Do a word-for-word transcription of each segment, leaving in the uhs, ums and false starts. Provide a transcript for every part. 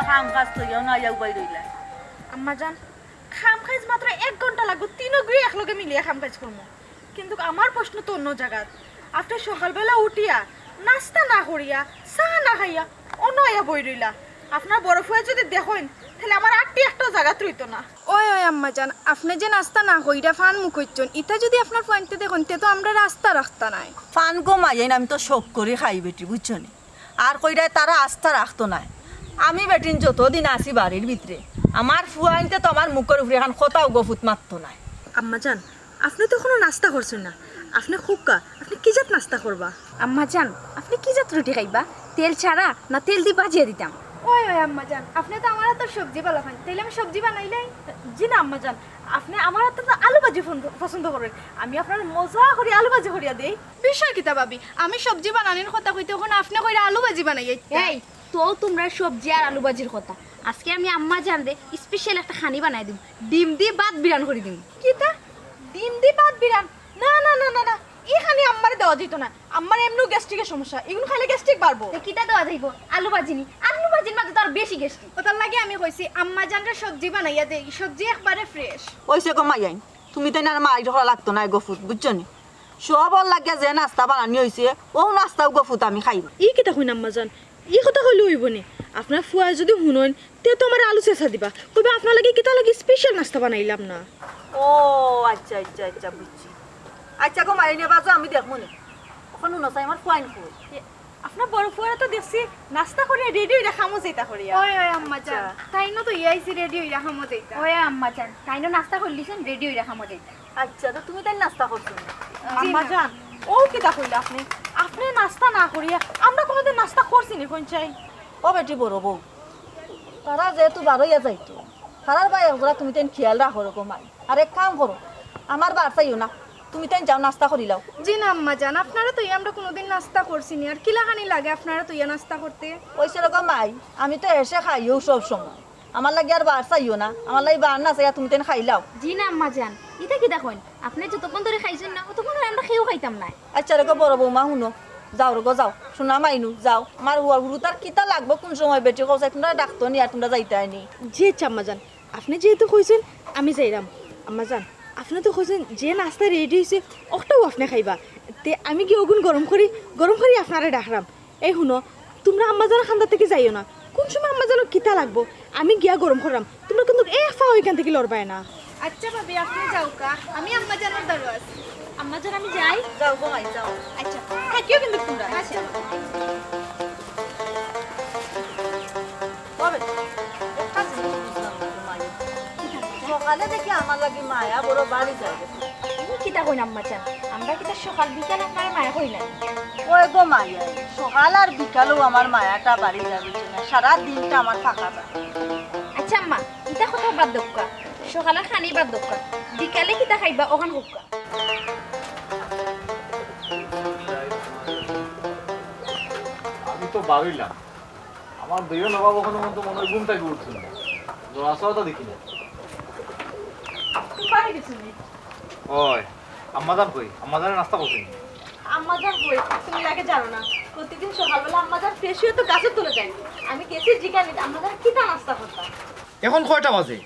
কাম কাজ তো ইয়াও না, ইয়াও বাইর অইলা। আম্মা জান, কাম কাজ মাত্র এক ঘন্টা লাগবো, তিনগুয়ে একলগে মিলিয়া কাম কাজ করমু। কিন্তু আমার প্রশ্ন তো অন্য জাগাত। আপনে সকালবেলা উঠিয়া নাস্তা না করিয়া, চা না খাইয়া অনো আইয়া বই রইলা। আপনার বড় ফুয়ায় যদি দেখইন, তাইলে আমার আটটি একটাও জাগাত রইতো না। ওই, ওই আম্মা জান, আপনে যে নাস্তা না কইরা ফান মুখইচ্ছন, ইতা যদি আপনার ফুয়াইন্তে দেখইন, তে তো আমরারে আস্তা রাখতা নায়। ফান গো মাইয়াইন, আমি তো শখ করি খাই বেটি, বুঝছো নি? আর কইরায় তারা আস্তা রাখতো নায়। আমি বেটিন যতদিন আছি বাড়ির ভিতরে, আমার ফুয়াইন্তে তো আমার মুখর উপরে এখান কথাও গো ফুত মারতো নায়। আম্মা জান, আপনে তো এখনো নাস্তা করছইন না। আপনে কউক্কা, আপনে কি জাত নাস্তা করবা? আম্মা জান, আপনে কি জাত রুটি খাইবা? তেল ছাড়া না তেল দি ভাজিয়া দিতাম? ওই, ওই আম্মা জান, আপনে তো আমার আতর সবজি ভালা পাইন, তাইলে আমি সবজি বানাইলাই। জি না আম্মা জান, আপনে আমার আতর তো আলু ভাজি ফন-, পছন্দ করইন। আমি আপনারে মজা করি আলু ভাজি করিয়া দেই। বিষয় কিতা ভাবি? আমি সবজি বানানির কথা কইতে অখন আপনে কইরা আলু ভাজি বানাইয়া দিতা। এই, তো তুমরার সবজি আর আলু ভাজির কথা। আজকে আমি আম্মা জানরে special একটা খানি বানাই দিমু। ডিম দি ভাত বিরান করি দিমু। কিতা? ডিম দি ভাত বিরান? না, না, না, না, না। ই খানি আম্মারে দেওয়া যাইতো না। আম্মার এমনেও গ্যাস্ট্রিকের সমস্যা। ইগুন খাইলে গ্যাস্ট্রিক বাড়বো। তে কিতা দেওয়া যাইবো? আলু ভাজি নি? আলু ভাজির মাঝে তো আর বেশি গ্যাস্ট্রিক। ওটার লাগি আমি কইছি আম্মা জানরে সবজি বানাইয়া দেই। সবজি একবারে fresh। অইছে গো মাইয়াইন, তুমি তাইন আর মাইর করা লাগতো নায় গো ফুত, বুঝছো নি? সবর লাগিয়া যে নাস্তা বানানি অইছে, অউ নাস্তাও গো ফুত আমি খাইমু। ই কিতা কইন আম্মা জান? ই কথা কইলে অইবো নি? আপনার ফুয়ায় যদি হুনইন, তে তো আমারে আলু ছেঁচা দিবা। কইবা, "আপনার লাগি কিতা লাগি special নাস্তা বানাইলাম না?" ও আচ্ছা, আচ্ছা, আচ্ছা, বুঝছি। আচ্ছা গো মাইয়াইন, বাজো, আমি দেখমু নি। অখন হুনো চাই, আমার ফুয়াইন কই? এ, আপনার বড় ফুয়ারে তো দেখছি নাস্তা করিয়া ready অইরা কামো যাইতা করিয়া। ওই, ওই আম্মা জান, আচ্ছা। তাইনও তো ইয়াইছি ready অইরা কামো যাইতা। ওই আম্মা জান, তাইনও নাস্তা করিলিছইন, ready অইরা কামো যাইতা। আচ্ছা, তো তুমি তাইন নাস্তা করছো না? জি আম্মা না। জান, অউ কিতা কইলা আপনে? আপনে নাস্তা না করিয়া আমরা কুনুদিন নাস্তা করছি নি কইন চাই? ও বেটি বড় বউ, তারা যেহেতু বারইয়া যাইতো, তারার বায় একজরা তুমি তাইন খিয়াল রাখো রকম আই। আর এক কাম করো, আমার বার চাইও না, তুমি তাইন যাও নাস্তা করিলাও। জি না আম্মা জান, আপনারে তো আমরা কুনুদিন নাস্তা করছি নি, আর কিলাখানি লাগে আপনারে তো ইয়া নাস্তা করতে? অইছে রকম আই, আমি তো এসে খাইও সব সময়। আমার লাগি আর বার চাইও না, আমার লাগি বার না চাইয়া তুমি তাইন খাইলাও। জি না আম্মা জান, ইতা কিতা কইন? আপনে যতক্ষণ ধরি খাইছইন না, অতক্ষণ ধরি আমরা কেউ খাইতাম নায়। আচ্ছা রে গো বড় বৌমা, হুনো, যাও রে গো, যাও, সোনা মাইনু, যাও। আমার হুয়ার হুরুতার কিতা লাগবো, কুন সময় বেটি কও চাই, তুমরা ডাকতো নি আর তুমরা যাইতায় নি। জি আচ্ছা আম্মা জান, আপনে যেহেতু কইছইন, আমি যাইরাম। আম্মা জান, আপনে তো কইছইন যে নাস্তা ready অইছে, অকটাউ আপনে খাইবা। তে আমি গিয়া অগুন গরম করি, গরম করি আপনারে ডাকরাম। এই হুনো, তুমরা আম্মা জানর কান্দা থাকি যাইও না। কুন সময় আম্মা জানর কিতা লাগবো, আমি গিয়া গরম কররাম। তুমরা কিন্তু এক পাও ইখান থাকি লড়বায় না। আচ্ছা ভাবি, আপনে যাউক্কা, আমি আম্মা জানর দ্বারো আছি। আম্মা জান, আমি যাই। যাও গো মাই, যাও। আচ্ছা, থাকিও কিন্তু তুমরা। আচ্ছা। তবে একটা জিনিস বুঝলাম না গো মাই। সকালে দেখি আমার লাগি মায়া বড় বাড়ি যায়। ই কিতা কইন আম্মা জান? আমরা কিতা সকাল বিকাল আপনারে মায়া করি না? ওই গো মাইয়া, সকাল আর বিকালেও আমার মায়াটা বাড়ি যাবে না, সারা দিনটা আমার ফাঁকা যায়। আচ্ছা আম্মা, ইতা কথা বাদ দেউক্কা, সকালের খানি বাদ দেউক্কা, বিকালে কিতা খাইবা অখান কউক্কা। আমি তো বারইলাম। আমার দুইও নবাব অখনো পর্যন্ত মনে অয় ঘুম থাকি উঠছইন না। লড়াচড়া তো দেখি না। বাড়ি গেছইন নি? ওই, আম্মাজান কই? আম্মাজানে নাস্তা করছইন নি? আম্মাজান কই? তুমি লাগে জানো না। প্রতিদিন সকালবেলা আম্মাজান fresh অইয়া তো গাছর তলে যাইন। আমি গেছি জিকানিত, আম্মাজান কিতা নাস্তা করতা? এখন কয়টা বাজে?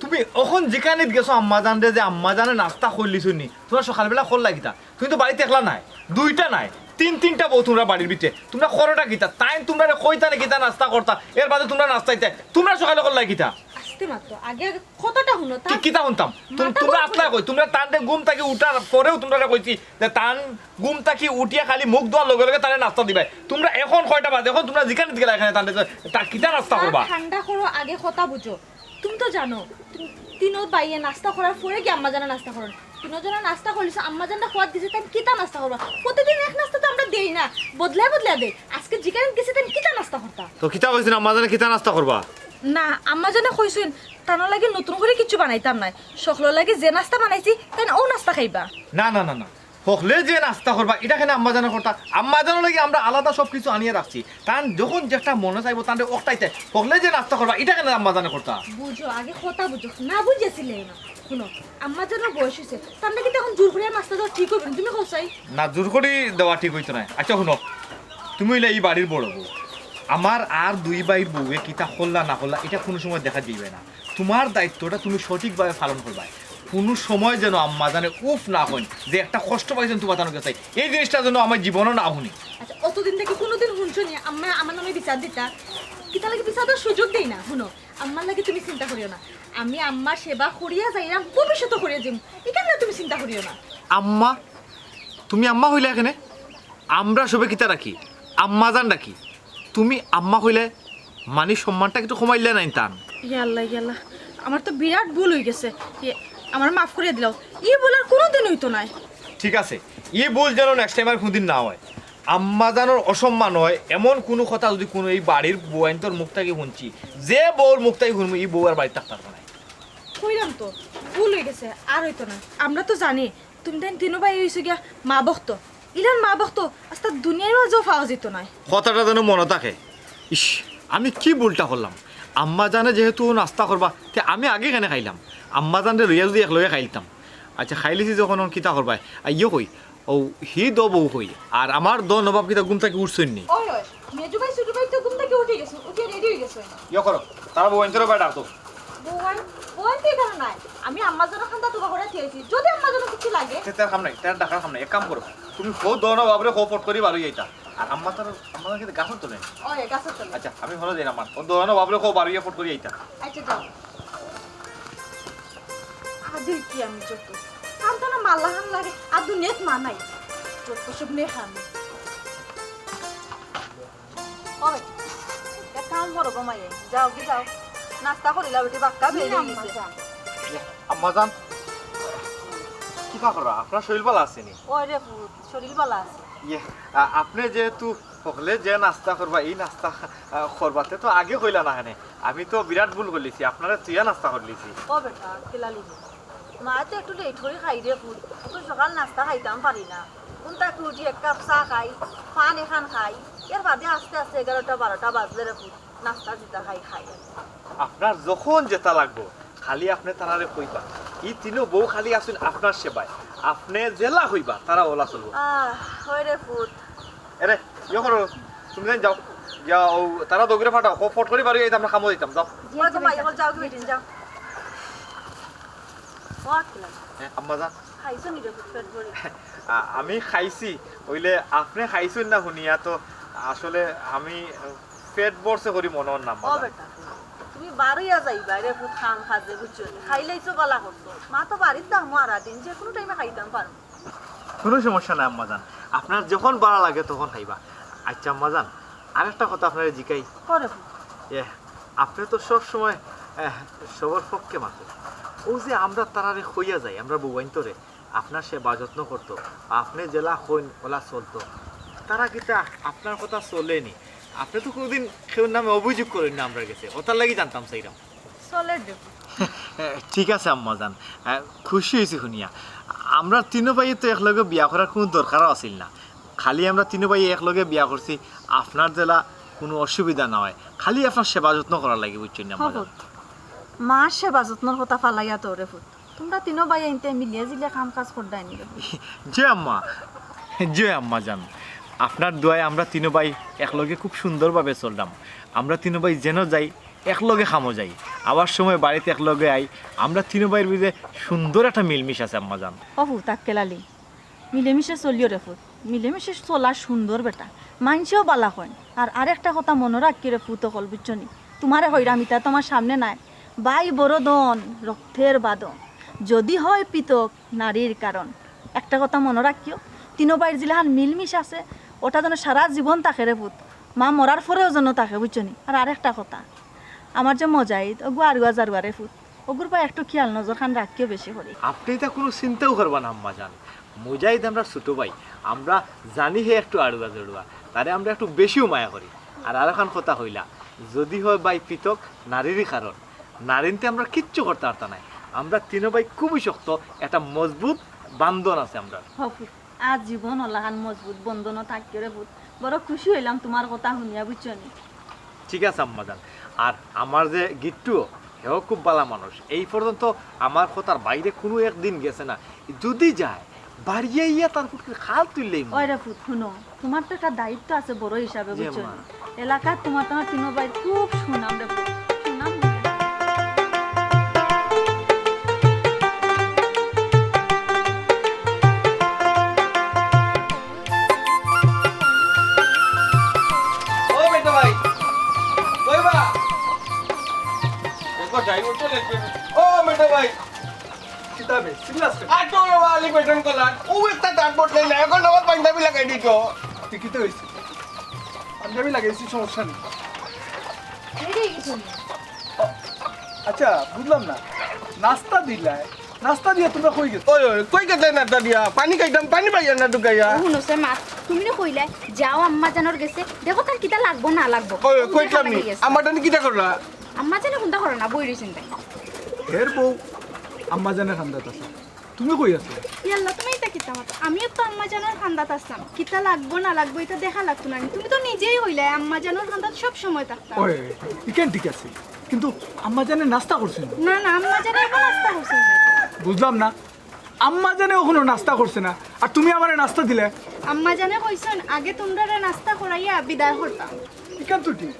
তুমি অখন জিকানিত গেছো আম্মাজানরে যে আম্মাজানে নাস্তা করলিছইন নি? তুমরা সকালবেলা করলায় কিতা? তুমি তো বাড়িত একলা নায়, দুইটা নায়, তিন তিনটা বউ তুমরা বাড়ির ভিতরে। তুমরা করোটা কিতা? তাইন তুমরারে কইতা নি কিতা নাস্তা করতা, এর বাদে তুমরা নাস্তা দিতায়। তুমরা সকালে করলায় কিতা? আস্তে মাতো, আগে আগে কথাটা হুনো। কি, কিতা হুনতাম? তুম-, তুমরা আছলায় কই? তুমরা তানরে ঘুম থাকি উঠার পরেউ তুমরারে কইছি যে তান ঘুম থাকি উঠিয়া খালি মুখ ধোয়ার লগে লগে তানরে নাস্তা দিবায়। তুমরা এখন কয়টা বাজে? এখন তুমরা জিকানিত গেলায় কেনে তানরে, তা কিতা নাস্তা করবা? ঠান্ডা করো, আগে কথা বুঝো। তুমি তো জানো, তুমি তিনো ভাইয়ে নাস্তা করার পরে গিয়া আম্মাজানে নাস্তা করইন। তিনো জনে নাস্তা করলিছো, আম্মাজানরে কওয়াত গেছি, তাইন কিতা নাস্তা করবা? প্রতিদিন এক নাস্তা তো আমরা দেই না, বদলায় বদলায় দেই। আজকে জিকানিত গেছি, তাইন কিতা নাস্তা করতা? তো কিতা কইছইন আম্মাজানে কিতা নাস্তা করবা? না, আম্মাজানে কইছইন, তানর লাগি নতুন করি কিচ্ছু বানাইতাম নায়। হকলর লাগি যে নাস্তা বানাইছি, তাইন অউ নাস্তা খাইবা। না, না, না, না। হকলে যে নাস্তা করবা, ইটা কেনে আম্মাজানে করতা? আম্মাজানর লাগি আমরা আলাদা সব কিছু আনিয়া রাখছি। তান যখন যেটা মনে চাইবো, তানরে অকটাইতে হকলে যে নাস্তা করবা, ইটা কেনে আম্মাজানে করতা? বুঝো, আগে কথা বুঝো, না বুঝিয়া চিল্লাইও না। হুনো, আম্মাজানর বয়স অইছে, তানরে কিতা অখন জোর করিয়া নাস্তা দেওয়া ঠিক অইবো নি? তুমি কও চাই। না, জোর করি দেওয়া ঠিক অইতো নায়। আচ্ছা হুনো, তুমি অইলা ই বাড়ির বড় বউ, আমার আর দুই ভাইর বউয়ে কিতা করলা না করলা, ইটা কুনু সময় দেখা যাইবে না। তুমার দায়িত্বটা তুমি সঠিকভাবে পালন করবায়। কুনু সময় যেন আম্মাজানে উফ না কইন যে একটা কষ্ট পাইছইন তুমার তানু গেছে, এই জিনিসটা যেন আমার জীবনও না হুনি। আচ্ছা, অতদিন থাকি কুনুদিন হুনছো নি আম্মায় আমার নামে বিচার দিতা? কিতার লাগি বিচার দেওয়ার সুযোগ দেই না? হুনো, আম্মার লাগি তুমি চিন্তা করিও না। আমি আম্মার সেবা করিয়া যাইরাম, ভবিষ্যতও করিয়া যাইমু। ইখান তুমি চিন্তা করিও না। আম্মা? তুমি আম্মা কইলায় কেনে? আমরা সবে কিতা ডাকি? আম্মাজান ডাকি। তুমি আম্মা কইলায়, মানি সম্মানটা একটু কমাইলা নায় তান? ইয়া আল্লাহ, ইয়া আল্লাহ, আমার তো বিরাট ভুল অইগেছে। ইয়ে, আমারে মাফ করিয়া দিলাও। ই ভুল আর কুনুদিন অইতো নায়। ঠিক আছে, ই ভুল যেন next time আর কুনুদিন না অয়। আম্মাজানর অসম্মান অয় এমন কুনু কথা যুদি কুনু ই বাড়ির বউয়াইন্তর মুখ থাকি হুনছি, যে বউর মুখ থাকি হুনমু, ই বউ আর বাড়িত থাকতাম নায়। কইলাম তো, ভুল অইগেছে, আর অইতো নায়। আমরা তো জানি তুমি তাইন তিনো ভাই অইছো গিয়া মা ভক্ত। ইলান মা ভক্ত আস্তা দুনিয়ার মাঝেও পাওয়া যাইতো নায়। কথাটা যেন মনো থাকে। ইস, আমি কি ভুলটা করলাম? আম্মাজানে যেহেতু নাস্তা করবা, তে আমি আগে কেনে খাইলাম? আম্মাজানরে লইয়া যুদি একলগে খাইলতাম। আচ্ছা, খাইলিছি যখন, অখন কিতা করবায়? আইও কই, ও হি দো বউ কই, আর আমার দো নবাব কিতা ঘুম থাকি উঠছইন নি? ওই, ওই, মেজু ভাই, ছোট ভাই তো ঘুম থাকি উঠি গেছইন, উঠিয়া ready অই গেছইন। ইয়ে করো, তারা বউয়াইন্তরে বায় ডাকো। বউয়াইন, বউয়াইন তো এখানো নাই। আমি আম্মাজানর কান্দাত উবা করিয়া থুইছি। যুদি আম্মাজানর কিচ্ছু লাগে। তে তার কাম নাই, তার ডাকার কাম নাই। এক কাম করো, তুমি কও দো নবাবরে কও ফট করি বারই আইতা। আর আম্মাজান, আম্মাজান কিতা গাছর তলে? ওই, গাছর তলে। আচ্ছা, আমি হনো যাই আমার। ও দো নবাবরে কও বারইয়া ফট করি আইতা। আচ্ছা, যাও। আদিল কি আমি যত। কান্দাত না মাল্লা খান লাগে, আর দুনিয়াত মা নাই। যত সব নেই খান। ও বেটি, এক কাম করো গো মাইয়ে, যাও কি যাও, নাস্তা করিলা বেটি, বাক্কা বেরি গেছে। আম্মাজান, কিতা কররা? আপনার শরীর ভালা আছে নি? ওই রে পুত, শরীর ভালা আছে। ইয়ে, আ-, আপনে যেহেতু হকলে যে নাস্তা করবা, ই নাস্তা, আ, করবা, তে তো আগে কইলা না কেনে। আমি তো বিরাট ভুল করিলিছি, আপনারে থুইয়া নাস্তা করিলিছি। ও বেটা, কিলা লিবি? মা তো একটু late করি খাই রে পুত, অত সকাল নাস্তা খাইতাম পারি না। ঘুম থাকি উঠি এক কাপ চা খাই, পান এখান খাই, এর বাদে আস্তে আস্তে এগারোটা বারোটা বাজলে রে পুত, নাস্তা যেতা খাই খাই। আপনার যখন যেতা লাগবো, খালি আপনে তারারে কইবা। ই তিনো বউ খালি আছইন আপনার সেবায়, আপনে যেলা কইবা, তারা ওলা চলবো। আহ, হয় রে পুত। এরে, ইয়ে করো, তুমি যাইন যাও, যাও, তারা দৌড়ে ফাটাও, কও ফট করি বারই আইতা, আমরা কামো যাইতাম, যাও। ওই তো মাইয়া বল, যাও কি বেটিন, যাও। ও আক্কেল। হ্যাঁ, আম্মাজান। খাইছো নি রে পুত পেট ভরি? আ-, আমি খাইছি, অইলে আপনে খাইছইন না হুনিয়া তো আসলে আমি, আ, পেট ভরছে করি মনো অর না, ও আম্মাজান। বেটা, তুমি বারইয়া যাইবায় রে পুত কাম কাজে, বুঝছো নি? খাইলাইছো ভালা করছো। মা তো বাড়িত থাকমু হারা দিন, যে কুনু time-এ খাইতাম পারমু। কুনু সমস্যা নাই আম্মাজান, আপনার যখন ভালা লাগে তখন খাইবা। আচ্ছা আম্মাজান, আরেকটা কথা আপনারে জিকাই। করে। এ, আপনে তো সব সময়, এ, সবর পক্ষে মাতইন। অউ যে আমরা তারারে কইয়া যাই, আমরা বউয়াইন্তরে, আপনার সেবা যত্ন করতো, আপনে যেলা কইন ওলা চলতো, তারা কিতা আপনার কথা চলে নি? আপনে তো কুনুদিন কেউর নামে অভিযোগ করইন না আমরার গেছে, অতার লাগি জানতাম চাইরাম। চলে দেব। ঠিক আছে আম্মাজান, আহ, খুশি অইছি হুনিয়া। আমরা তিনো ভাইয়ে তো একলগে বিয়া করার কুনু দরকারও আছিল না, খালি আমরা তিনো ভাইয়ে একলগে বিয়া করছি আপনার যেলা কুনু অসুবিধা না অয়, খালি আপনার সেবা যত্ন করার লাগি, বুঝছইন নি আম্মাজান? হবত। মার সেবা যত্নর কথা ফালাইয়া তো রে পুত, তুমরা তিনো ভাইয়াইন্তে মিলিয়া জিলিয়া কাম কাজ কররায় নি রে পুত। জি আম্মা, জি আম্মাজান, আপনার দোয়ায় আমরা তিনো ভাই একলগে খুব সুন্দরভাবে চলরাম। আমরা তিনো ভাই যেনো যাই একলগে কামো যাই, আবার সময় বাড়িত একলগে আই। আমরা তিনো ভাইর ভিতরে সুন্দর একটা মিলমিশ আছে আম্মাজান। ও পুত আক্কেল আলী, মিলেমিশে চলিও রে পুত, মিলেমিশে চলা সুন্দর বেটা, মাইনষেও ভালা কইন। আর আরেকটা কথা মনো রাখিও রে পুত অকল, বুঝছো নি? তুমারে কইরাম, ইতা তুমার সামনে নাই, ভাই বড় ধন, রক্তের বাঁধন, যদি হয় পৃথক নারীর কারণ। একটা কথা মনো রাখিও, তিনো ভাইর যেলাখান মিলমিশ আছে, ওটা যেন সারা জীবন থাকে রে পুত, মা মরার পরেও যেন থাকে, বুঝছো নি? আর আরেকটা কথা, আমার যে মজাইদ, অগু আরুয়া জারুয়া রে পুত, অগুর পায় একটু খিয়াল নজর খান রাখিও বেশি করি। আপনে ইতা কুনু চিন্তাও করবা না আম্মাজান, মুজাহিদ আমরার ছোট ভাই, আমরা জানি হে একটু আড়ুয়া জড়ুয়া, তারে আমরা একটু বেশিউ মায়া করি। আর আরোখান কথা কইলা, যদি হয় ভাই পৃথক নারীরই কারণ, নারীন্তে আমরা কিচ্ছু করতা পারতা নায়। আমরা তিনো ভাই খুবই শক্ত, একটা মজবুত বান্ধন আছে আমরার। হ পুত, আজীবন অলাখান মজবুত বন্ধনও থাকিও রে পুত। বড় খুশি অইলাম তুমার কথা হুনিয়া, বুঝছো নি? ঠিক আছে আম্মাজান। আর আমার যে গিট্টু, হেও খুব ভালা মানুষ। এই পর্যন্ত আমার কথার বাইরে কুনু একদিন গেছে না। যদি যায়, বাড়িয়ে ইয়া তার ফুটকির খাল তুললেই মনে। ওই রে পুত, হুনো, তোমার তো একটা দায়িত্ব আছে বড় হিসাবে, জি, বুঝছো? আম্মা। এলাকার তোমার, তোমার তিনো ভাইর খুব সুনাম রে, সুনাম। ও বেটা ভাই, কই বা? দেখো, ড্রাইভার তো লেট করে। ও বেটা ভাই, কিতাবে সিরিয়াস? আটো বাবা, আলি পেটন কলার। ও একটা ডাক বটলে না, এখন আমার পাঞ্জাবি লাগাই দিত। তুই কিতা হইছে? পাঞ্জাবি লাগাইছি, সমস্যা নেই। রেডি হয়ে গেছি আমি। আচ্ছা, বুঝলাম না, নাস্তা দিলাই, নাস্তা দিয়া তোমরা কই গেছো? ওই, ওই, কই গেছে নাস্তা দিয়া? পানি খাইতাম, পানি পাইয়া না ঢুকাইয়া। ও হুনো সে মা, তুমি না কইলে যাও আম্মা জানর গেছে, দেখো তার কিতা লাগবো না লাগবো। ওই, ওই, ও কইতাম নি। গেছে। আমার টানি কিতা করলা? আম্মা জানে কোনটা করে না, বই রইছেন তাই। এর বউ আম্মা জানের খান্দাত আছে। তুমি কই আছো? ইয়াল্লা, তুমি এটা কিতা মাতো? আমিও তো আম্মা জানর খান্দাত আসলাম। কিতা লাগবো না লাগবো, এটা দেখা লাগতো না নি। তুমি তো নিজেই কইলে আম্মা জানর খান্দাত সব সময় থাকতাম। ওই, ইখান ঠিক আছে, কিন্তু আম্মা জানে নাস্তা করছেন? না, না, আম্মা জানে এখন নাস্তা করছেন না। বুঝলাম না, আম্মা জানে এখনো নাস্তা করছে না, আর তুমি আমারে নাস্তা দিলে? আম্মা জানে কইছেন আগে তোমরারে নাস্তা করাইয়া বিদায় করতাম। ইখান তো ঠিক,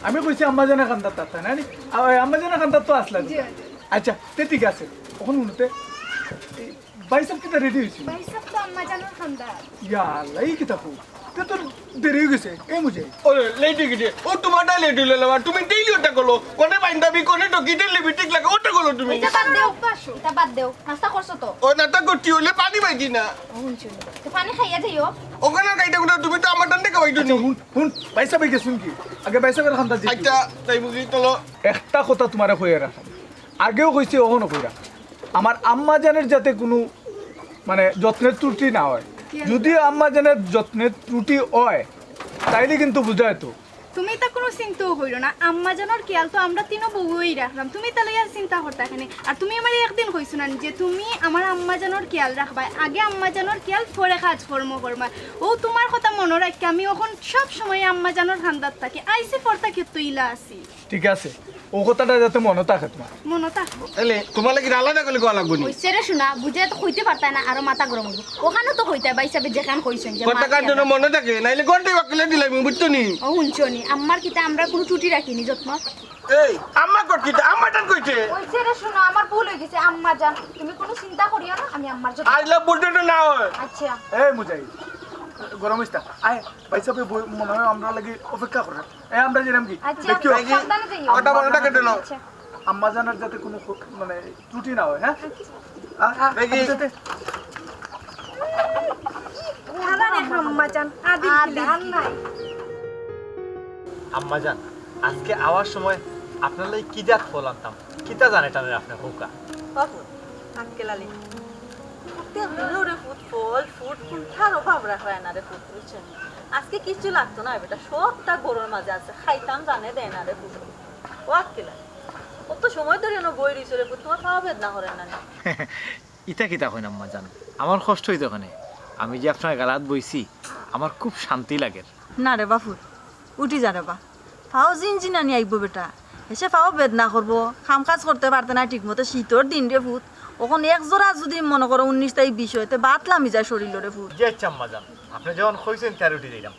আমি কইছি আম্মা জানে খান্দাত থাকতা না নি? আ, ওই আম্মা জানে খান্দাত তো আসলা। জি, জি। আচ্ছা, তে ঠিক আছে, এখন হুনতে ভাইসাব কিতা রেডি হইছিল? ভাইসাব তো আম্মা জানর খান্দাত। ইয়া আল্লাহ, এই কিতা কও? তে তো দেরি হয়ে গেছে। এই মুজে। ওরে, লেট হয়ে গেছে। ও তোমারটা লেট হইলো না, তুমি ডেইলি ওটা করো। কোনে পাঞ্জাবি, কোনে টকি, ডেইলি মিটিং লাগে, ওটা করো তুমি। এটা বাদ দেও, এটা বাদ দেও। নাস্তা করছো তো? ও নাস্তা করছি হইলে পানি পাইছি না। ও, হুনছো নি? তো পানি খাইয়া যাইও। ওখানে খাইতে কোনো তুমি তো আমার টানতে খাওয়াই আচ্ছা, তুমি। হুন, হুন, ভাইসাব গেছইন কি? আগে ভাইসাবর খান্দাত যাই। আচ্ছা, তাই বুঝি, চলো। একটা কথা তোমারে কইয়া রাখলাম, আগেও কইছি, অখনো কইরা, আমার আম্মা জানের যাতে কোনো মানে যত্নের ত্রুটি না হয়। যদি আম্মা জানের যত্নের ত্রুটি হয়, তাইলে কিন্তু বুঝায় তো। তুমি তা কোনো চিন্তাও কইরো না, আম্মা জানর খেয়াল তো আমরা তিনো বউই রাখলাম, তুমি তা লইয়া চিন্তা করতা কেনে? আর তুমি আমারে একদিন কইছো না যে তুমি আমার আম্মা জানর খেয়াল রাখবায়, আগে আম্মা জানর খেয়াল, পরে কাজ কর্ম করবায়। ও তোমার কথা মনো রাখিয়া আমি অখন সব সময় আম্মা জানর খান্দাত থাকি, আইছি পর থাকি তো ইলা আছি। ঠিক আছে, ও কথাটা যাতে মনো থাকে তোমার। মনো থাকবো। এলে, তোমার লাগি আলাদা করে কওয়া লাগবো নি? ওই ছেড়ে শোনা, বুঝে তো কইতে পারতায় না, আরো মাথা গরম হইবো। ওখানে তো কইতায়, ভাইসাবে যেখান কইছেন যে কথা মার কার জন্য খেয়াল মনে থাকে? নাইলে ঘন্টায় বাক্কলে দিলাম, বুঝছো নি? ও, হুনছো নি? আম্মার কিতা আমরা কোনো ত্রুটি রাখিনি, যত্ন। এই, আম্মা কর কিতা? আম্মা টান কইছে? ওই ছেড়ে শোনা, আমার ভুল হয়ে গেছে, আম্মা জান, তুমি কোনো চিন্তা করিও না, আমি আম্মার যত্ন। আজ লাভ বলতে তো না হয়। আচ্ছা। এই মুজাহিদ, গরম হইস না। আয়, ভাইসাবে বই-, মনে হয় আমরা লাগি অপেক্ষা করে। এ, আমরা যেরাম কি? আচ্ছা, দেখিও। সাবধানে যাইও। ওটা বড়টা কেটে নাও। আচ্ছা। আম্মা জানের যাতে কোনো খু-, মানে, ত্রুটি না হয়, হ্যাঁ? আচ্ছা। আ, দেখি। আচ্ছা, আচ্ছা। ভালা রে আম্মা জান, আদিল আদিল। আর নাই। আম্মা জান, আজকে আওয়ার সময় আপনার লাগি কি জাত ফল আনতাম, কিতা জানে টানের আপনি হুকা? বাবু, আজকে লালি। প্রত্যেক দিনও রে ফুট ফল, ফুট কোনটার অভাব রাখে না রে ফুট, বুঝছেন? আজকে কিচ্ছু লাগতো না বেটা, সবটা ঘরর মাঝে আছে, খাইতাম জানে দেয় না রে ফুট। ও আক্কেলা, অত সময় ধরে এনে বই রইছো রে ফুট, তোমার পাও বেদনা করে না নি? ইতা কিতা কইন আম্মা জান, আমার কষ্ট হইতো কেনে? আমি যে আপনার গালাত বইছি, আমার খুব শান্তি লাগে। না রে বাফুত, উঠি যা রে বা। পাও জিনজিনানি আইবো বেটা। হেষে পাও বেদনা করবো, কাম কাজ করতে পারতে না ঠিক মতো, শীতর দিন রে ফুত। অখন এক জোড়া যুদি মনো করো উনিশ তাই বিশ হয়, তে বাত লামি যায় শরীলো রে ফুত। জি আচ্ছা আম্মা জান, আপনি যখন কইছেন তার উঠি যাইলাম।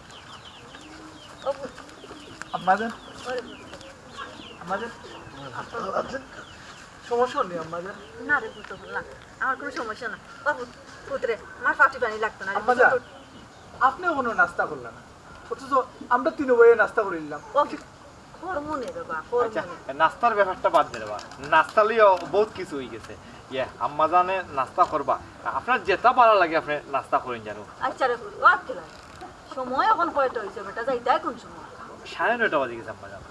ও ফুত। আম্মা জান। ওরে ফুত। আম্মা জান। আপনার সমস্যা নেই আম্মা জান। না রে ফুত, না। আমার কোনো সমস্যা না। ও ফুত, ফুত রে, আমার ফাটি পানি লাগতো না রে আম্মা ফুত। জান। আপনি কোনো নাস্তা করলেন না, অথচ আমরা তিন ভাইয়ে নাস্তা করে নিলাম। ও, করমু নে রে বা, করমু আচ্ছা, নে। নাস্তার ব্যাপারটা বাদ দে রে বা, নাস্তা লইয়া বহুত কিছু হয়ে গেছে। ইয়ে, আম্মা জানে নাস্তা করবা, আপনার যেটা ভালো লাগে আপনি নাস্তা করেন জানো। আচ্ছা রে ফুত, ও আক্কেলা, সময় এখন কয়টা হইছে বেটা, যাইতায় কোন সময়? সাড়ে নয়টা বাজে গেছে আম্মা জান।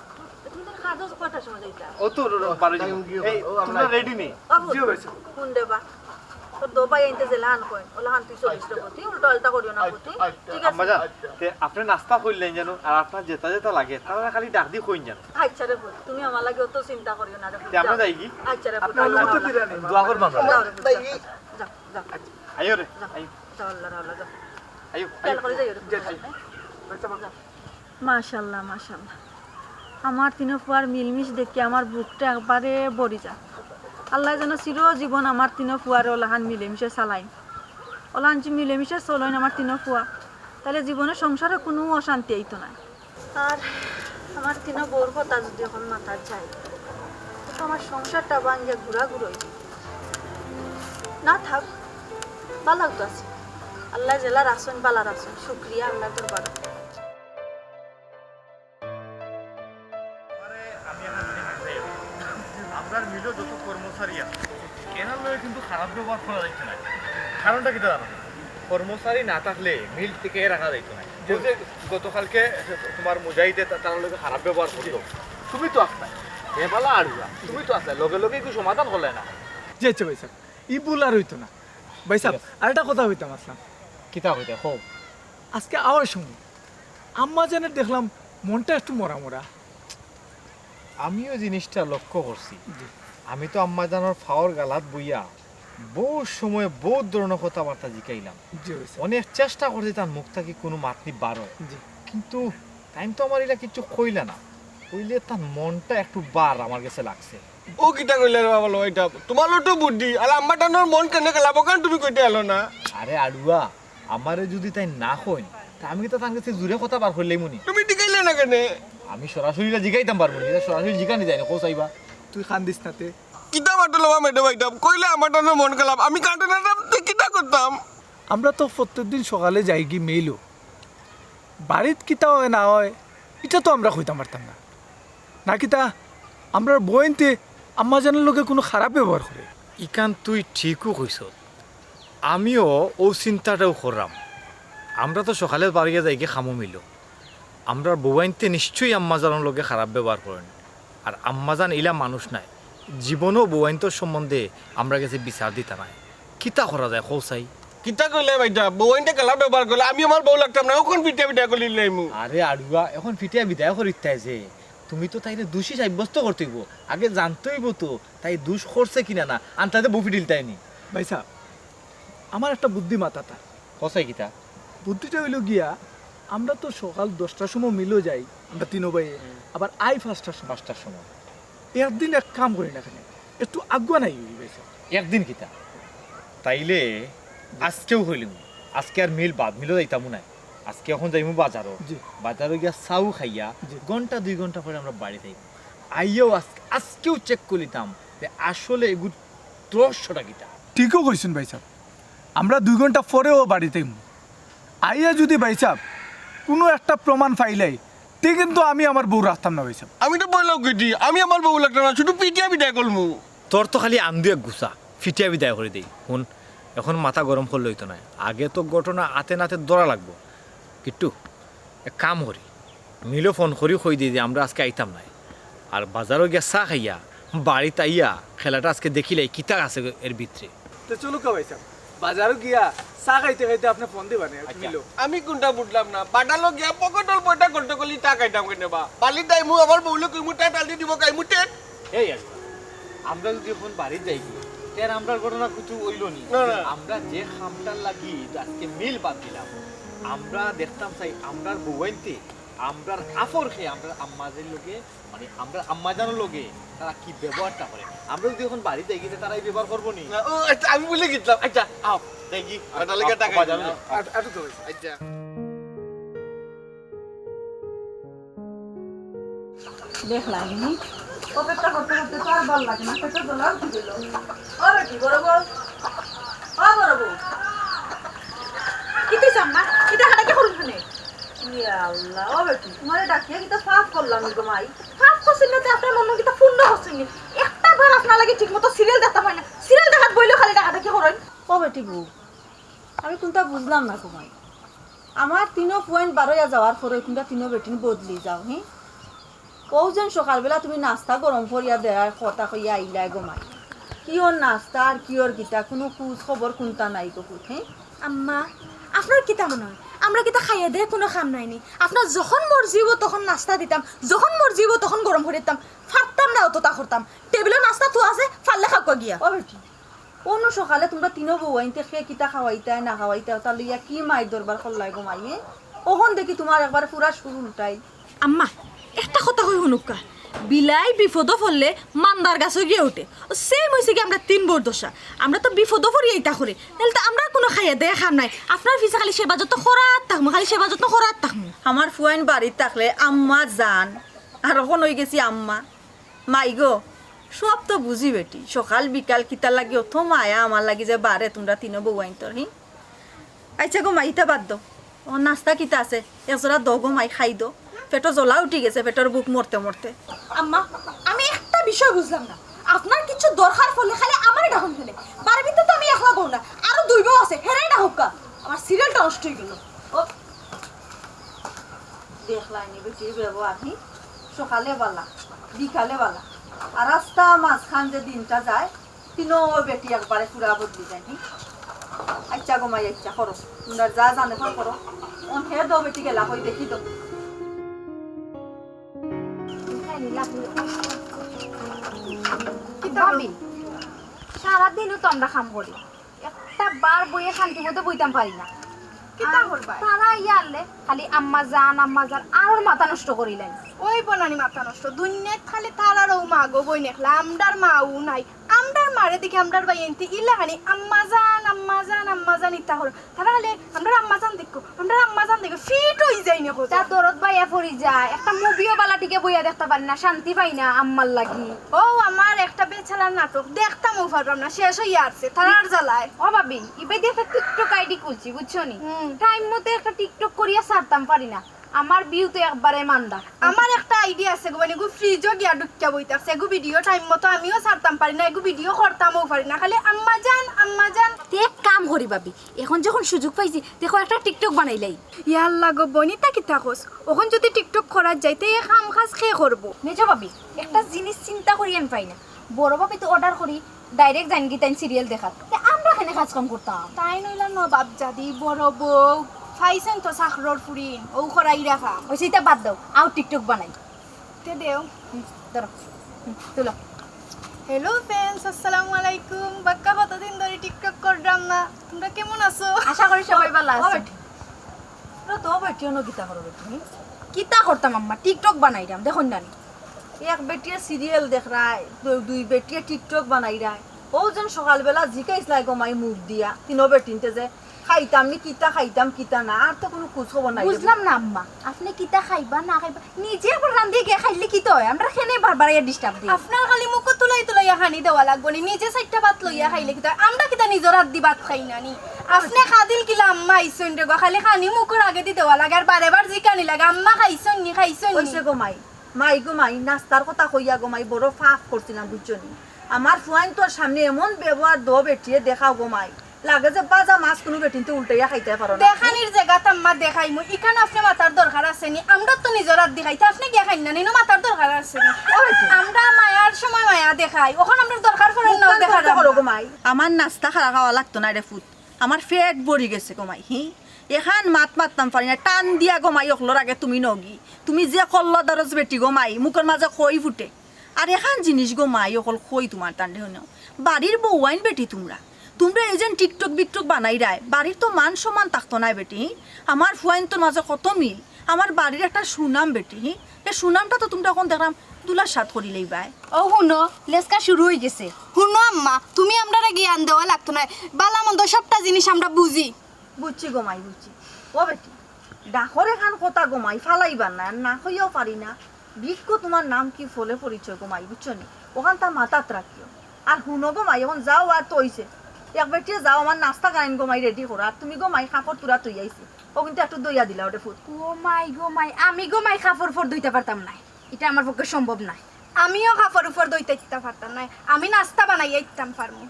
তুমি তো কাজও কয়টার সময় যাইতা? ও তো র-, র-, বারো টাইম জি। কি এই, ও, আমরা তোমরা রেডি নি? ও ফুত, জি ভাই, স্যার। কোন রে বা? তোর দো ভাই আনতে জেলা আন কয়, ওলা হান তুই চলিস রে আচ্ছা। পুতি, উল্টা আল্টা করিও না আচ্ছা, পুতি। আচ্ছা। ঠিক আছে? আম্মা জান, আচ্ছা। তে আপনি নাস্তা করলেন জানো, আর আপনার যেটা যেটা লাগে, তারা খালি ডাক দিয়ে কইন জানো। আচ্ছা রে ফুত, তুমি আমার লাগি অত চিন্তা করিও না রে ফুত, তে আমরা যাও। যাই কি? আচ্ছা রে ফুত, আপনি আল্লাহ অনুমতি হাফেজ। দিলেন নি? দোয়া করবেন আমরা। যাও রে ফুত, যাও। যাই কি? যাও, যাও। আচ্ছা, আইও রে, যাও। আইও। যাও, আল্লাহ, আল্লাহ, যাও। আইও, খেয়াল আইও। করে যাইও রে ফুত। জি, জি। যাও। আচ্ছা, বাবা। যাও। মাশাআল্লাহ, মাশাআল্লাহ। আমার তিনো ফুয়ার মিলমিশ দেখি আমার বুকটা একবারে ভরি যায়। আল্লাহ যেন চিরজীবন আমার তিনো ফুয়ারে ওলাহান মিলেমিশে চালাইন। ওলাহান যে মিলেমিশে চলইন আমার তিনো ফুয়া। তাইলে জীবনে সংসারে কুনু অশান্তি আইতো নায়। আর আমার তিনো বউর কথা যুদি অখন মাতাত যায়, তো আমার সংসারটা ভাঙ্গিয়া গুড়া গুড়া অইযিবো। না থাক, ভালা তো আছি। আল্লায় যেলা রাখছইন, ভালা রাখছইন, শুকরিয়া আল্লার দরবারো। আরে, আমি একটা জিনিস বুঝাই। আমরার মিলো যত কর্মচারী আছে, এরার লগে কিন্তু খারাপ ব্যবহার করা যাইতো নায়। কারণটা কিতা জানো? কর্মচারী না থাকলে মিল টিকাইয়া রাখা যাইতো নায়। ওই যে গতকালকে তুমার মুজাহিদে তা-, তার লগে খারাপ ব্যবহার করলো, তুমি তো আছলায়। হে বালা আড়ুয়া, তুমি তো আছলায়, লগে লগে একটু সমাধান করলায় না। জি আচ্ছা ভাইসাব, ই ভুল আর অইতো না। ভাইসাব, ঠিক আছে। আরেকটা কথা কইতাম আছলাম। কিতা কইতায়, কও। আজকে আওয়ার সময় আম্মাজানের দেখলাম মনটা একটু মরা মরা। আমিও জিনিসটা লক্ষ্য করছি। জি। আমি তো আম্মাজানর পাওর গালাত বইয়া বউত সময় বউত ধরনর কথাবার্তা জিকাইলাম। জি, অইছে। অনেক চেষ্টা করছি তান মুখ থাকি কুনু মাতনি বারয়। জি। কিন্তু তাইন তো আমারে ইলা কিচ্ছু কইলা না। কইলে তান মনটা একটু বার আমার গেছে লাগছে। ও কিতা কইলা রে বাবা, লইটা? তুমার লো তো বুদ্ধি, আর আম্মাজানর মন কেনে গেলাবো কারণ তুমি কইতে এলো না। আরে আড়ুয়া, আমারে যুদি তাইন না কইন, তে আমি কিতা তান গেছে জুরে কথা বার করিলাইমুনি? তুমি জিকাইলে না কেনে? আমি সরাসরি ইলা জিকাইতাম পারমুনি, ইলা সরাসরি জিকানি যায়নি, কও চাইবা। তুই কান্দিস না তে। কিতা মাতো লবা মেডো বাইটাম, কইলে আম্মাজানর মন গেলাম, আমি কান্দে না তে কিতা করতাম? আমরা তো প্রত্যেক দিন সকালে যাইগি মিলো, বাড়িত কিতা অয় না অয়, ইটা তো আমরা কইতাম পারতাম না। না কিতা, আমরার বইনতে আম্মাজানর লগে কুনু খারাপ ব্যবহার করে? ইখান তুই ঠিকউ কইছস। আমিও অউ চিন্তাটাউ কররাম। আমরা তো সকালে বাড়িয়া যাইগি কামো মিলো। আমরার বউয়াইন্তে নিশ্চয়ই আম্মাজানর লগে খারাপ ব্যবহার করইন। আর আম্মাজান ইলা মানুষ নায়, জীবনেও বউয়াইন্তর সম্বন্ধে আমরার গেছে বিচার দিতা নায়। কিতা করা যায়, কও চাই? কিতা কইলে বাইটা? বউয়াইন্তে খারাপ ব্যবহার করলে আমি আমার বউ লাগতাম না, অখন ফিটিয়া ফিটিয়া করিলাইমু। আরে আড়ুয়া, অখন ফিটিয়া বিদায় করিতায় যে, তুমি তো তাইরে দোষী সাব্যস্ত করতে অইবো। আগে জানতে অইবো তো, তাই দোষ করছে কিনা না, আনতাতে বউ ফিটিলতায়নি। ভাইসাব, আমার একটা বুদ্ধি মাথাত আর। কও চাই কিতা? বুদ্ধিটা অইলো গিয়া, আমরা তো সকাল দশটার সময় মিলো যাই, আমরা তিনো ভাইয়ে, হুম। আবার আই পাঁচটার সময়। পাঁচটার সময়। একদিন এক কাম করি না কেনে, একটু আগুয়া নাই অই ভাইসাব। একদিন কিতা? তাইলে আজকেউ কইলিমু, আজকে আর মিল বাদ, মিলো যাইতামু নায়। আজকে অখন যাইমু বাজারো। জি। বাজারো গিয়া চাউ খাইয়া জি। ঘন্টা দুই ঘন্টা পরে আমরা বাড়িত আইমু। আইয়াউ আজ-, আজকেউ check করিলিতাম যে আসলে এগুর রহস্যটা কিতা। ঠিকউ কইছইন ভাইসাব, আমরা দুই ঘন্টা পরেউ বাড়িত আইমু। আইয়া যুদি ভাইসাব কুনু একটা প্রমাণ পাইলাই, তে কিন্তু আমি আমার বউ রাখতাম না ভাইসাব। আমি তো পয়লাউ কইছি, আমি আমার বউ লাগতাম না, শুধু ফিটিয়া বিদায় করমু। তোর তো খালি আন্দু এক গুছা, ফিটিয়া বিদায় করি দেই। হুন, অখন মাথা গরম করলে অইতো নায়, আগে তো ঘটনা আতে নাতে ধরা লাগবো। কিট্টু, এক কাম করি, মিলো ফোন করি কই দেই যে আমরা আজকে আইতাম নায়, আর বাজারো গিয়া চা খাইয়া বাড়িত আইয়া খেলাটা আজকে দেখিলাই কিতা আছে এর ভিতরে। তে চলুক্কা ভাইসাব, বাজারো গিয়া চা খাইতে খাইতে আপনে ফোন দিবা নে, আচ্ছা। মিলো। আমি কুনটা বুঝলাম না, বাজারো গিয়া পকেটর পয়সা খরচ করি চা খাইতাম কেনে বা? বাড়িত আইমু, আমার বউরে কইমু, টেট আনতে দিবো, খাইমু টেট। এই আচ্ছা, আমরা যুদি অখন বাড়িত যাইগি, তে আর আমরার ঘটনা কিছু অইলো নি। না, না। আমরা যে কামটার লাগি আজকে মিল বাদ দিলাম, আমরা দেখতাম চাই আমরার বউয়াইন্তে, আমরার কাপড় খেয়ে আমরার আম্মাজানর লগে, মানে, আমরার আম্মাজানর লগে তারা কি ব্যবহারটা করে। আমরা যুদি অখন বাড়িত যাইগি, তে তারা ই ব্যবহার করবো নি। না, ও, আচ্ছা, আমি ভুলে গেছিলাম। আচ্ছা, আও, যাইগি। আচ্ছা, আও, টাকা আও, যাও, যাও। আচ্ছা। আচ্ছা। দেখলাম নি, অপেক্ষা করতে করতে তো আর ভালা লাগে না, পেটর জ্বালা উঠি গেল। ও বেটি, বড় বউ, ও বড় বউ, কিতা অইছে আম্মা? কিতা ডাকাডাকি করো কেনে? ইয়া আল্লাহ, ও বেটি, তুমারে ডাকিয়া কিতা পাপ করলাম গো মাই? পাপ করছইন না তে আপনার মনো কিতা পুণ্য করছইন নি? একটা বার আপনার লাগি ঠিক মতো serial দেখতাম পাই না, serial দেখাত বইলেও খালি ডাকাডাকি করইন। ও বেটি বউ, আমি কুনটা বুঝলাম না গো মাই। আমার তিনো ফুয়াইন বারইয়া যাওয়ার পরে কুনটা তিনো বেটিন বদলি যাও, হি? অউ যেন সকালবেলা তুমি নাস্তা গরম করিয়া দেওয়ার কথা কইয়া আইলায় গো মাই। কিওর নাস্তা আর কিওর কিতা, কুনু খুজ খবর কুনটা নাই গো পুত, হে? আম্মা, আপনার কিতা মনো অয়? আমরা কিতা খাইয়া দেয় কুনু কাম নাই নি? আপনার যখন মর্জি অইবো তখন নাস্তা দিতাম, যখন মর্জি অইবো তখন গরম করি দিতাম। পারতাম না অততা করতাম। টেবিলো নাস্তা থুয়া আছে, পারলে খাউক্কা গিয়া। ও বেটি, অনো সকালে তুমরা তিনো বউয়াইন্তে কে কিতা খাওয়াইতায় না খাওয়াইতায়, অতা লইয়া কি মাইর দরবার করলায় গো মাইয়ে? অখন দেখি তুমার একবারে পুরা সুর উল্টাই। আম্মা, একটা কথা কই হুনুক্কা, বিলাই বিপদো পড়লে মান্দার গাছো গিয়া উঠে। ও সেম অইছে কি আমরার তিন বউর দশা। আমরা তো বিপদো পড়িয়া ইতা করি, নাইলে তো আমরার কুনু খাইয়া দেয়া কাম নাই। আপনার পিছে খালি সেবা যত্ন করাত থাকমু, খালি সেবা যত্ন করাত থাকমু। আমার ফুয়াইন বাড়িত থাকলে আম্মা জান, আর অখন অইগেছি আম্মা। মাই গো, সব তো বুঝি বেটি, সকাল বিকাল কিতার লাগি অত মায়া আমার লাগি যে বাড়ে তুমরা তিনো বউয়াইন্তর, হি? আইচ্ছা গো মাই, ইতা বাদ দেও। ও নাস্তা কিতা আছে, এক জরা দেও গো মাই, খাই দেও। পেটো জ্বলা উঠি গেছে, পেটর ভুক মরতে মরতে। আম্মা, আমি একটা বিষয় বুঝলাম না, আপনার কিছু দরকার পড়লে খালি আমারে ডাকইন কেনে? বাড়ির ভিতরে তো আমি একলা বউ না, আরো দুই বউ আছে, হেরারে ডাকউক্কা। আমার সিরিয়ালটা নষ্ট অই গেল। ও, দেখলায়নি বেটির ব্যবহার, হি? সকালে বালা, বিকালে বালা, আর রাস্তা মাঝখান যে দিনটা যায়, তিনো বেটি একবারে পুরা বদলি যায়, হি? আইচ্ছা গো মাই, আইচ্ছা করো, তুমরা যা জানে তাই করো। অন হে দেও বেটি গেলা, কই দেখি দেও। কিতা ভাবি, সারাদিনও তো আমরা কাম করি, একটা বার বইয়া শান্তি মতো বইতাম পারি না। কিতা আর করবায়? তারা ইয়ারলে খালি আম্মা জান, আম্মা জান, আর ওর মাথা নষ্ট করিলাইন। ওই বনানি মাথা নষ্ট, দুনিয়াত খালি তারার ও মা গো বইন একলা, আমরার মাও নাই। আমরার মারে দেখি আমরার ভাইয়াইন্তে ইলা খানি আম্মা জান, আম্মা জান, আম্মা জান ইতা করো। তারা খালি আমরার আম্মা জান দেখো, আমরার আম্মা জান দেখো, ফিট অই যাইনি তা কথা। দরদ বাইয়া পড়ি যায়, একটা মুভিও বালা টিকে বইয়া দেখতা পারি না, শান্তি পাই না আম্মার লাগি। ও আমার একটা বেচালার নাটক দেখতামও পারলাম না, শেষ অইয়া আছে তারার জ্বালায়। ও ভাবি, ইবাদি একটা টিকটক আইডি খুলছি, বুঝছো নি? হুম। টাইম মতো একটা টিকটক করিয়া ছাড়তাম পারি না, আমার ভিউ তো একবারে মান্দা। আমার একটা আইডি আছে গো, মানে গো ফ্রিজও গিয়া ঢুকিয়া বই থাকছে, এগু ভিডিও টাইম মতো আমিও ছাড়তাম পারি না, এগু ভিডিও করতামও পারি না, খালি আম্মা জান, আম্মা জান। তে এক কাম করি ভাবি, এখন যখন সুযোগ পাইছি, দেখো একটা টিকটক বানাইলাই। ইয়াল্লা গো বইন, ইতা কিতা কস? অখন যদি টিকটক করাত যাই, তে এ কাম কাজ কে করবো? মেজো ভাবি, একটা জিনিস চিন্তা করি আমি পাই না। বড় ভাবি তো অর্ডার করি, ডাইরেক্ট যাইন গি তাইন সিরিয়াল দেখাত। তে আমরা কেনে কাজ কাম করতাম? তাইন অইলা নবাব জাদি, বড় বউ, পাইছইন তো চাকরর ফুড়িন, অউ করাই রাখা। অইছে, ইতা বাদ দেও, আও টিকটক বানাই। তে দেও। হুম, ধরো। হুম, তুলো। হ্যালো ফ্রেন্ডস, আসসালামু আলাইকুম। বাক্কা কতদিন ধরি টিকটক কররাম না, তুমরা কেমন আছো? আশা করি সবাই ভালা আছো। ওই, তো বেটি অনো কিতা করো বেটি? কিতা করতাম আম্মা, টিকটক বানাইরাম, দেখইন না নি? এক বেটিয়ে সিরিয়াল দেখরায়, দু-, দুই বেটিয়ে টিকটক বানাইরায়। অউ যেন সকালবেলা জিকাইছলায় গো মাই মুখ দিয়া, তিনো বেটিন্তে যে খাইতাম নি কিতা, খাইতাম কিতা না, আর তো কুনু খোঁজ খবর নাই। বুঝলাম না আম্মা, আপনে কিতা খাইবা না খাইবা, নিজে আবার রান্ধিয়া গিয়া খাইলে কিতা অয়? আমরারে কেনে বারবার আইয়া ডিস্টার্ব দেইন? আপনার খালি মুখো তুলাই তুলাইয়া খানি দেওয়া লাগবো নি, নিজে চাইরটা ভাত লইয়া খাইলে কিতা অয়? আমরা কিতা নিজর আতদি ভাত খাই না নি? আপনে কাদিল কিলা আম্মা আইছইন রে গো, খালি খানি মুখর আগেদি দেওয়া লাগে আর বারে বার জিকানি লাগে, আম্মা খাইছইন নি, খাইছইন নি? অইছে গো মাই, মাই গো মাই, নাস্তার কথা কইয়া গো মাই, বড় পাপ করছিলাম, বুঝছো নি? আমার ফুয়াইন্তর সামনে এমন ব্যবহার দেও বেটিয়ে দেখাও গো মাই, লাগে যে ভাজা মাছ কুনু বেটিন্তে উল্টাইয়া খাইতায় পারো না। দেখানির জাগাত আম্মা দেখাইমু, ইখান আপনে মাতার দরকার আছে নি? আমরার তো নিজর আতদি খাইতা, আপনে গিয়া খাইন না নি, ইনো মাতার দরকার আছে নি? ওই তো। আমরা মায়ার সময় মায়া দেখাই, অখন আমরার দরকার পড়ে না মুখখান দেখার বন্ধ করো আম্মা। গো মাই। আমার নাস্তা খারা খাওয়া লাগতো নায় রে ফুত, আমার পেট ভরি গেছে গো মাই, হি? এখান মাত মাততাম পারি না, টান দিয়া গো মাই অকলর আগে তুমি নগি। তুমি যে কল্লা দরজ বেটি গো মাই, মুখর মাঝে খই ফুটে। আর এখান জিনিস গো মাই অকল কই তুমার তান্ডে হুনো। বাড়ির বউয়াইন বেটি তুমরা। তুমরা এই যেন টিকটক বিকটক বানাইরায়, বাড়ির তো মান সম্মান থাকতো নায় বেটি, হি? আমার ফুয়াইন্তর মাঝে কত মিল, আমার বাড়ির একটা সুনাম বেটি, হি? এ সুনামটা তো তুমরা অখন দেখরাম ধুলার সাৎ করিলাইবায়। ও হুনো, লেসকা শুরু অই গেছে। হুনো আম্মা, তুমি আমরারে জ্ঞান দেওয়া লাগতো নায়, বালা মন্দ সবটা জিনিস আমরা বুঝি। বুঝছি গো মাই, বুঝছি। ও বেটি, ডাকর এখান কথা গো মাই, ফালাইবার না, আর না কইয়াও পারি না। বৃক্ষ তুমার নাম কি ফলে পরিচয় গো মাই, বুঝছো নি? অখানতা মাথাত রাখিও। আর হুনো গো মাই, অখন যাও আর তো অইছে। এক বেটিয়ে যাও, আমার নাস্তা খাইন গো মাই রেডি করো। আর তুমি গো মাই কাপড় তুরা থইয়া আইছি, অউ কিন্তু একটু ধইয়া দিলাও রে ফুত। ও মাই গো মাই, আমি গো মাই কাপড় ফোর ধইতাম পারতাম নায়, ইটা আমার পক্ষে সম্ভব নায়। আমিও কাপড় উপর ধইতাম পারতাম নায়, আমি নাস্তা বানাইয়া দিতাম পারমু।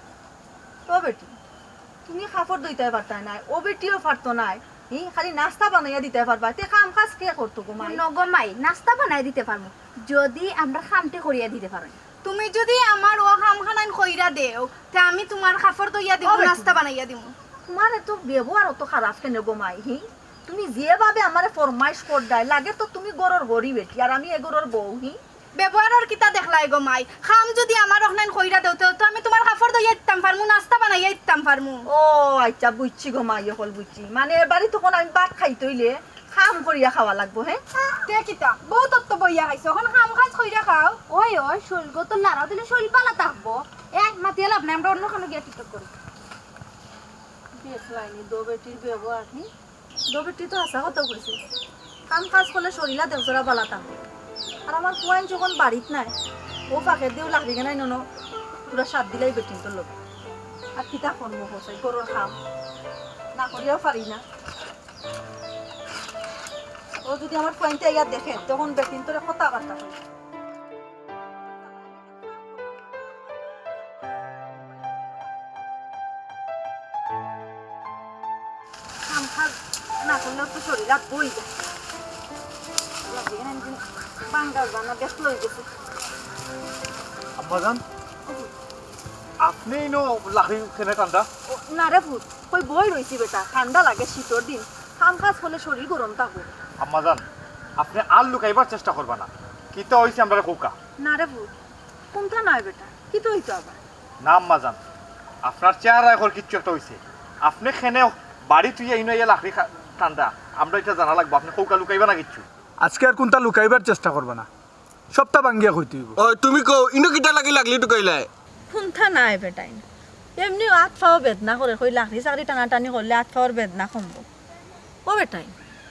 ও বেটি, তুমি কাপড় ধইতায় পারতায় নায়, ও বেটিও পারতো নায়, হি, খালি নাস্তা বানাইয়া দিতায় পারবায়, তে কাম কাজ কে করতো গো মাই? হুনো গো মাই, নাস্তা বানাইয়া দিতাম পারমু, যদি আমরার কামটা করিয়া দিতায় পারো। তুমি যদি আমার অউ কামখানাইন কইরা দেও, তে আমি তুমার কাপড় ধইয়া দিমু, ও বেটি। নাস্তা বানাইয়া দিমু। তুমার এত ব্যবহার অত খারাপ কেনে গো মাই, হি? তুমি যেভাবে আমারে ফরমাইশ কররায়, লাগে তো তুমি ঘরর হড়ি বেটি, আর আমি এ ঘরর বউ, হি? ব্যবহারর কিতা দেখলায় গো মাই? কাম যদি আমার অখনাইন কইরা দেও, তে তো আমি তুমার কাপড় ধইয়া দিতাম পারমু, নাস্তা বানাইয়া দিতাম পারমু। ও আইচ্ছা, বুঝছি গো মাই, অকল বুঝছি। মানে, এ বাড়িত অখন আমি ভাত খাইতে অইলে কাম করিয়া খাওয়া লাগবো, হে? তে কিতা, বউত তো বইয়া খাইছো, অখন কাম কাজ কইরা খাও। ওই, ওই, শরীল গো তো নাড়াও, দিলে শরীল বালা থাকবো। এ, মাতিয়া লাভ নাই, আমরা অন্য খানো গিয়া টিকটক করি। দেখলায়নি, দো বেটির ব্যবহার, নি? দো বেটি তো হাছা কথা কইছে। কাম কাজ করলে শরীলা দেখজরা বালা থাকবো। আর আমার ফুয়াইন যখন বাড়িত নাই, ও ফাঁকে দিও লাকড়ি গেনাই ননো, পুরা সাত দিলাই বেটিন তো লোক। আর কিতা করবো কও চাই, ঘরর কাম না করিয়াও পারি না। ও যদি আমার ফুয়াইনতে আইয়া দেখে, তখন বেটিন তোরে কথাবার্তা কইবে। কাম কাজ না করলেও তো শরীল আর বই যায়। বাঙ্গাল বানা ব্যস্ত হয়ে গেছে। আব্বাজান, আপনি ইনো লাকড়ি কেনে টানরা? ও, না রে পুত, কই বই রইছি বেটা, ঠান্ডা লাগে শীতর দিন, কাম কাজ করলে শরীল গরম থাকবো। আম্মাজান, আপনি আর লুকাইবার চেষ্টা করবা না, কিতা হইছে আমরারে কউক্কা। না রে পুত, কুন্তা নায় বেটা, কিতা হইতো আবার? না আম্মাজান, আপনার চেহারা এখন কিচ্ছু একটা হইছে। আপনি কেনে বাড়ি থুইয়া ইনো আইয়া লাকড়ি খা-, টানরা, আমরা ইটা জানা লাগবো, আপনি কউক্কা লুকাইবা না কিচ্ছু। আজকে আর কুন্তা লুকাইবার চেষ্টা করবা না, সবটা ভাঙ্গিয়া কইতে হইব। ও, তুমি কও, ইনো কিতা লাগি লাগলি টুকাইলায়? কুন্তা নায় বেটাইন, এমনিও আত পাও বেদনা করে, কই লাকড়ি চাকড়ি টানাটানি করলে আত পাওর বেদনা কমবো। ও বেটাইন,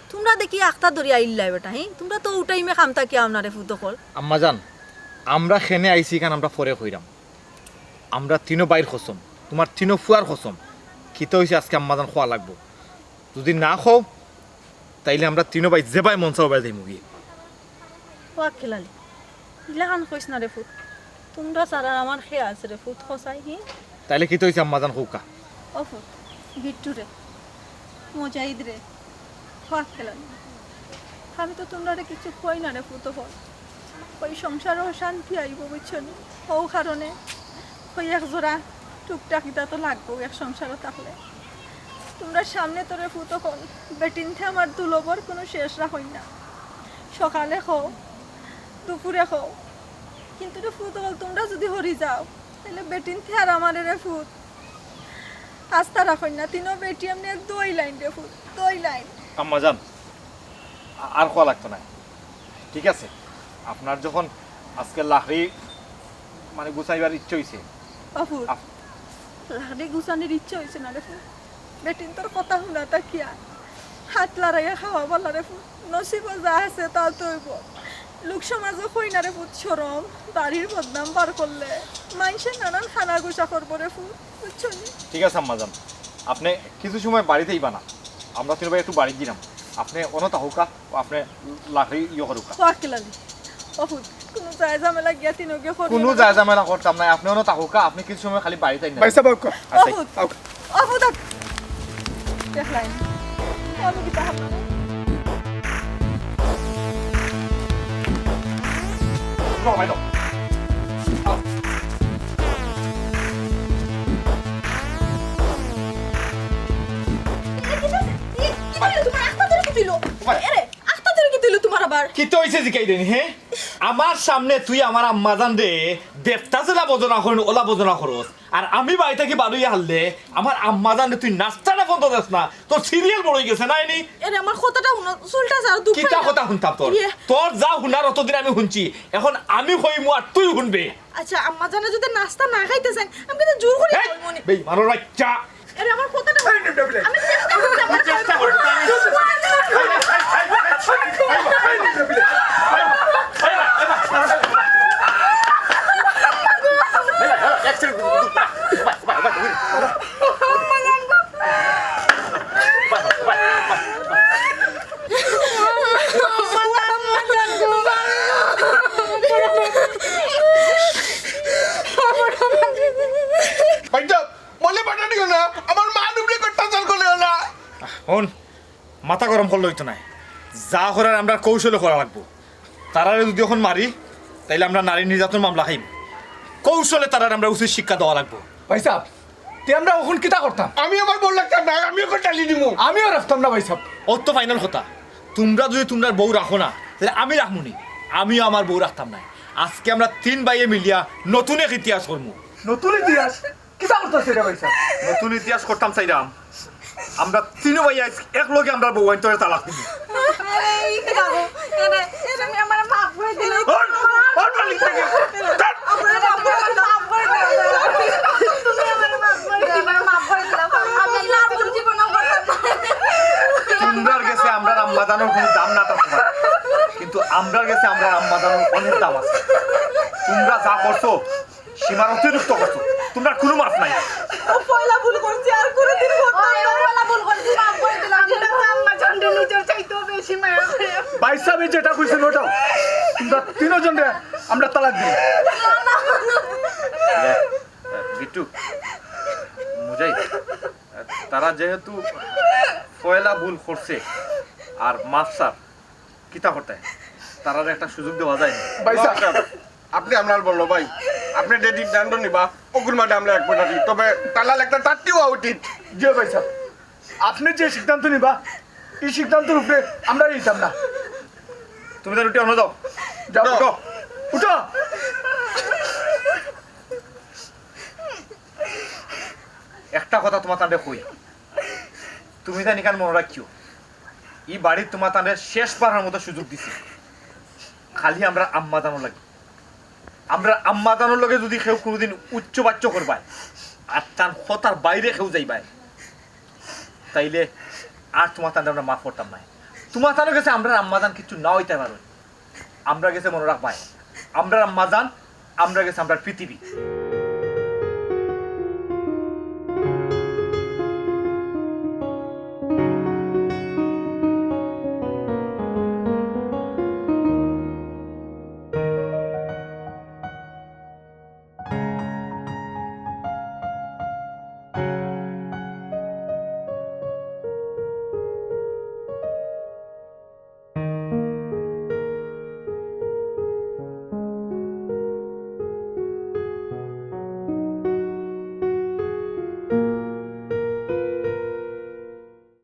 তুমরা দেখি আখতা ধরি আইল্লায় বেটা, হি? তুমরা তো ও টাইমে কাম থাকি আও না রে ফুত অকল। আম্মাজান, আমরা কেনে আইছি ইখান আমরা পরে কইরাম। আমরা তিনো ভাইর কসম, তুমার তিনো ফুয়ার কসম, কিতা হইছে আজকে আম্মাজান কওয়া লাগবো। যদি না কও, তাইলে আমরা তিনো ভাই যেবায় মন চায় অবায় যাইমুগি। ও আক্কেল আলী, ইলাখান কইস না রে ফুত। তুমরা ছাড়া আর আমার কে আছে রে ফুত, কও চাই, হি? তাইলে কিতা হইছে আম্মাজান কউক্কা? ও ফুত, বিট্টু রে, মুজাহিদ রে, ও আক্কেল আলী, আমি তো তুমরারে কিচ্ছু কই না রে ফুত অকল। ওই সংসারও শান্তি আইবো, বুঝছো নি? ও কারণে ওই এক জোড়া টুকটাক ইতা তো লাগবো এক সংসারও থাকলে। তুমরার সামনে তো রে ফুত অকল, বেটিন্তে আমার দুলভর কুনু শেষ রাখইন না। সকালে কও, দুপুরে কও, কিন্তু রে ফুত অকল, তুমরা যদি হরি যাও, তাইলে বেটিন্তে আর আমারে রে ফুত আস্তা রাখইন না। তিনো বেটি এমনে দই লাইন রে ফুত, দই লাইন। আম্মাজান, আ-, আর কওয়া লাগতো নায়। ঠিক আছে, আপনার যখন আজকে লাকড়ি মানে গুছাইবার ইচ্ছা হইছে, ও ফুত, আপ- লাকড়ি গুছানির ইচ্ছা হইছে না রে ফুত। বেটিন্তর কথা হুনা থাকিয়া হাত লড়াইয়া খাওয়া বালা রে ফুত। নসিবো যা আছে তা তো অইবো। লোক সমাজো কই না রে ফুত শরম, বাড়ির বদনাম বার করলে মাইনষে নানান কানাঘুষা করবো রে ফুত, বুঝছো নি? ঠিক আছে আম্মাজান, আপনি কিছু সময় বাড়িত আইবা না, আমরা তিনো ভাই একটু বাড়িত গেলাম, আপনি অনো থাকউক্কা, ও আপনি লাকড়ি ইয়ে করউক্কা। ও আক্কেল আলী, ও ফুত, কুনু যায় ঝামেলা গিয়া তিনো গিয়া করি কুনু না। যায় ঝামেলা করতাম না, আপনি অনো থাকউক্কা, আপনি কিছু সময় খালি বাড়িত আইন না। ভাই সাহেব, আউক্কা। ও আচ্ছা, ফুত, আউক্কা। ও ফুত, আউক্কা। দেখলাইন, আমি কিতা হারলাম? যাও, ভাই, যাও। যাও। এ, কিতা অইছে? এ, কিতা অইলো তুমার? আখতা ধরি কিতা অইলো? ভাই। এরে, আখতা ধরি কিতা অইলো তুমার আবার? কিতা অইছে জিকাইরায়নি, হে? আমার সামনে তুই আমার আম্মাজানরে দেবতা যেলা বজনা করইন, অলা বজনা করস। আর আমি বাড়ি থাকি বারইয়া হারলে আমার আম্মাজানরে তুই নাস্তাটা বন্ধ দেস না। তোর সিরিয়াল বড় অই গেছে না এনি? এরে, আমার কথাটা হুনো, চুলটা ছাড়ো, দুখ কিতা পাই না। কথা হুনতাম তোর? ইয়ে। তোর যা হুনার অতদিন আমি হুনছি, এখন আমি কইমু আর তুই হুনবে। আচ্ছা, আম্মাজানে যদি নাস্তা না খাইতা চাইন, আমি কিন্তু জোর করি এই, খাওয়াইমু নি। বেইমানর বাচ্চা। এরে, আমার কথাটা হুনো। এই, এই, এই, এই। আমি চেষ্টা করছি, আমার চেষ্টা করছি। ভাইজান, বলে পাঠানিও না, আমার মা নুবরে অত্যাচার করলে না। হুন, মাথা গরম করলে অইতো নায়। যা করার আমরা কৌশলে করা লাগবো। তারারে যদি অখন মারি, তাইলে আমরা নারী নির্যাতন মামলা খাইমু। কৌশলে তারারে আমরা উচিত শিক্ষা দেওয়া লাগবো। ভাইসাব, তে আমরা অখন কিতা করতাম? আমি আমার বউ রাখতাম না, আমি অখন টালি নিমু। আমিও রাখতাম না ভাইসাব। অউ তো ফাইনাল কথা। তুমরা যদি তুমরার বউ রাখো না, তাইলে আমি রাখমু নি। আমিও আমার বউ রাখতাম নায়। আজকে আমরা তিন ভাইয়ে মিলিয়া নতুন এক ইতিহাস করমু। নতুন ইতিহাস? কিতা করতাছে রে ভাইসাব? নতুন ইতিহাস করতাম চাইরাম। আমরা তিনো ভাইয়ে আইজ এক লগে আমরার বউয়াইন্তরে তালাক দিমু। আরে, ই কিতা গো? এরে, তো আমরার গেছে আমরার আম্মাজানর অনেক দাম আছে। তোমরা যা করছো, সীমার অতিরিক্ত করছো, তোমরার কুনু মাফ নাই। ও পয়লা ভুল করছি, আর কোনোদিন করতাম ওই না। ওলা ভুল করছি, মাফ করে দিলাম। আম্মা জানতে নিজের চাইতেও বেশি মায়া করে। ভাই সাহেব যেটা কইছে ওটাও, তোমরা তিনজনরে আমরা তালাক দিই। গিট্টু, মুজাহিদ, তারা যেহেতু পয়লা ভুল করছে আর মাফ চার, কিতা করতে, তারার একটা সুযোগ দেওয়া যায় না? ভাই সাহেব, আপনি আমরার বড় ভাই, আপনি যে সিদ্ধান্ত নিবা, ওগুর মাঝে আমরা এক ফোঁটা দিই। তবে তালাক একটা চারটি হওয়া উচিত। জি ভাই সাহেব, আপনি যে সিদ্ধান্ত নিবা, এই সিদ্ধান্তর উপরে আমরা দিতাম না। তুমি তার উঠে অন্য যাও। যাও, উঠো। উঠো। একটা কথা তোমার তান্ডে কই, তুমি জানি কান মনে রাখিও, এই বাড়িত তোমার তান্ডে শেষবারের মতো সুযোগ দিছি, খালি আমরার আম্মাজানর লাগি। আমরার আম্মাজানর লগে যদি কেউ কোনোদিন উচ্চ বাচ্য করবায় আর তান কথার বাইরে কেউ যাইবায়, তাইলে আর তোমার তান্ডে আমরা মাফ করতাম না। তোমার তান্ডে গেছে আমরার আম্মাজান কিছু না হইতে পারে, আমরার গেছে মনে রাখবায়, আমরার আম্মাজান আমরার গেছে আমরার পৃথিবী।